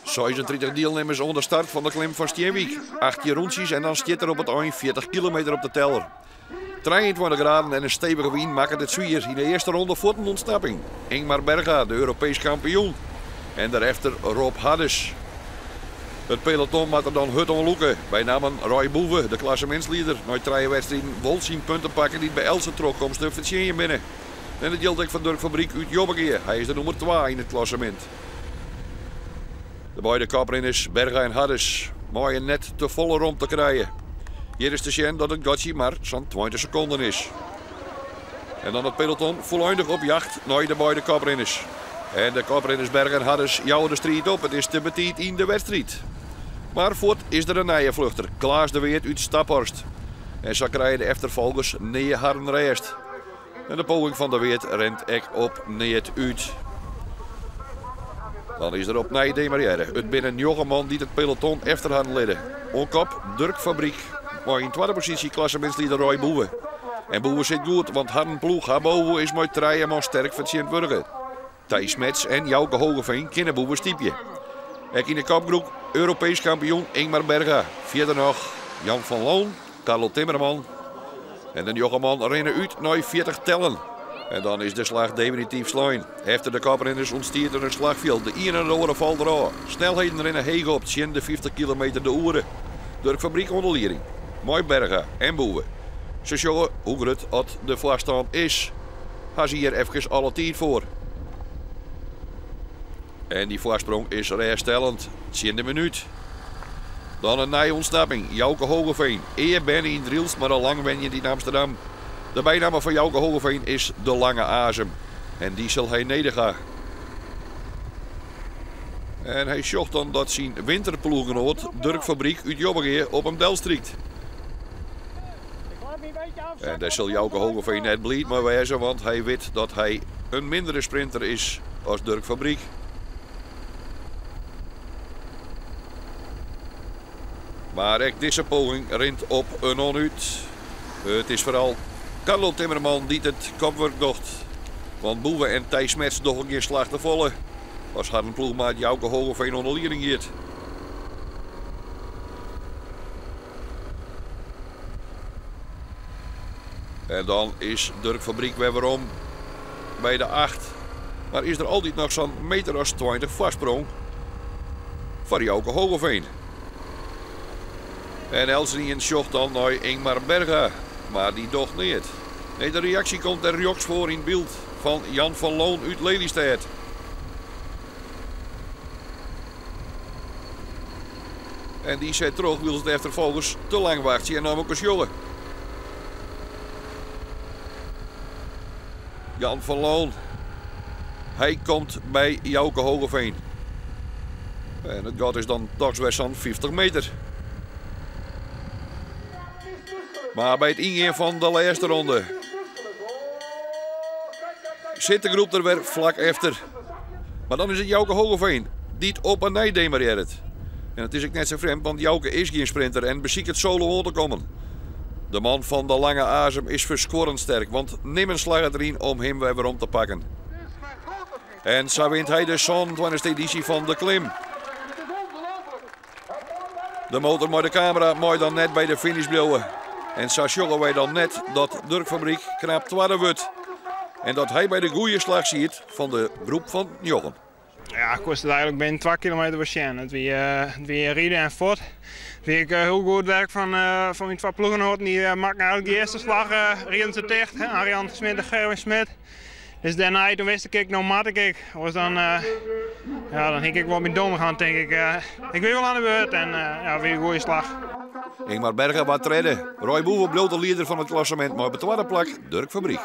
36 dielnimmers oan de start fan de klim fan Stienwyk. 18 rûntsjes en dan stiet der op it ein 40 kilometer op de teller. 23 graden en in stevige wyn makket it swier. Yn de earste ronde fuort in ûntsnapping. Ingmar Berga, de Europeesk kampioen. En derefter Rob Hardes. It peloton moat der dan hurd oan lûke. Benammen Roy Boeve, de klassemintslieder, nei trije wedstriden wol syn punten pakke dy't by eltse trochkomst te fertsjinjen binne. En dat jildt ek foar Durk Fabriek út Jobbegea. Hy is de nûmer twa yn it klassemint. De beide koprinners Berga en Hardes meie net te folle romte krije. Hjir is te sjen dat it gatsje mar sa'n 20 sekonden is. En dan it peloton fûleindich op jacht nei de beide koprinners. En de koprinners Berga en Hardes jouwe de striid op. It is te betiid yn de wedstriid. Mar fuort is der in nije fluchter, Klaas de Weerd út Staphorst. En sa krije de efterfolgers nea harren rêst. En de poging fan De Weerd rint ek op neat út. Dan is der opnij demarrearre. It binne njoggen man dy't it peloton efter harren litte. Oan kop Durk Fabriek, mei yn twadde posysje klassemintslieder Roy Boeve. En Boeve sit goed, want harren ploech Habbo is mei trije man sterk fertsjintwurdige. Thijs Smets en Jouke Hogeveen kinne Boeve stypje. Ek yn de kopgroep Europeesk kampioen Ingmar Berga. Fierder noch Jan van Loon, Carlo Timmerman en de njoggen man rinne út nei 40 tellen. En dan is de slach definityf slein. Efter de koprinners ûntstiet der in slachfjild. De iene en de oare falt derôf. Snelheden rinne heech op, tsjin de 50 kilometer de oere. Durk Fabriek oan de lieding, mei Berga en Boeve. Se sjogge hoe grut oft de foarstân is. Ha se hjir efkes alle tiid foar. En dy foarsprong is rêststellend, tsjin de minút. Dan in nije ûntsnapping, Jouke Hogeveen. Ea berne yn Drylts, mar al lang wenjend yn Amsterdam. De bynamme fan Jouke Hogeveen is de Lange Azem. En dy sil hy nedich ha. En hy sjocht dan dat syn winterploechgenoat Durk Fabriek út Jobbegea op him delstrykt. En dêr sil Jouke Hogeveen net bliid mei wêze, want hy wit dat hy in mindere sprinter is as Durk Fabriek. Mar ek dizze poging rint op in non út. It is foaral Carlo Timmerman dy't it kopwurk docht. Want Boeve en Thijs Smets dogge gjin slach te folle as harren ploechmaat Jouke Hogeveen oan de lieding giet. En dan is Durk Fabriek wer werom by de acht. Mar is der altyd noch sa'n meter as 20 foarsprong foar Jouke Hogeveen. En eltsenien sjocht dan nei Ingmar Berga, mar dy docht neat. Nee, de reaksje komt der rjochts foar yn byld fan Jan van Loon út Lelystêd. En dy set troch wylst de efterfolgers te lang wachtsje en nei elkoar sjogge. Jan van Loon. Hy komt by Jouke Hogeveen. En it gat is dan dochs wer sa'n 50 meter. Mar by it yngean fan de lêste ronde sit de groep der wer flak efter. Mar dan is it Jouke Hogeveen dy't op 'e nij demarearret. En it is ek net sa frjemd, want Jouke is gjin sprinter en besiket solo oan te kommen. De man fan de lange azem is ferskuorrend sterk, want nimmen slagget deryn om him wer werom te pakken. En sa wint hy de 27e edysje fan de Klim. De motor mei de kamera mei dan net by de finish bliuwe. En sa sjogge wy dan net dat Durk Fabriek knap twadde wurdt. En dat hy by de goede slach siet fan de groep fan njoggen. Ja, ik koe it eigenlik binnen 2 kilometer wol sjen. It wie, it wie ride en fuort. It wie ek hiel goed werk fan, fan myn twa ploechgenoaten. Dy makken eigenlik de earste slach rieden se ticht. Arjan Smit en Gerwin Smit. Dus dêrnei toen wist ik, no moat ik ek. Oars dan, ja, dan hie ik wol myn dom gehad, tink ik. Ik wie wol oan de beurt en ja, wie in goede slach. Ingmar Berga waard tredde. Roy Boeve bliuwt de lieder fan it klassemint mei op it twadde plak Durk Fabriek.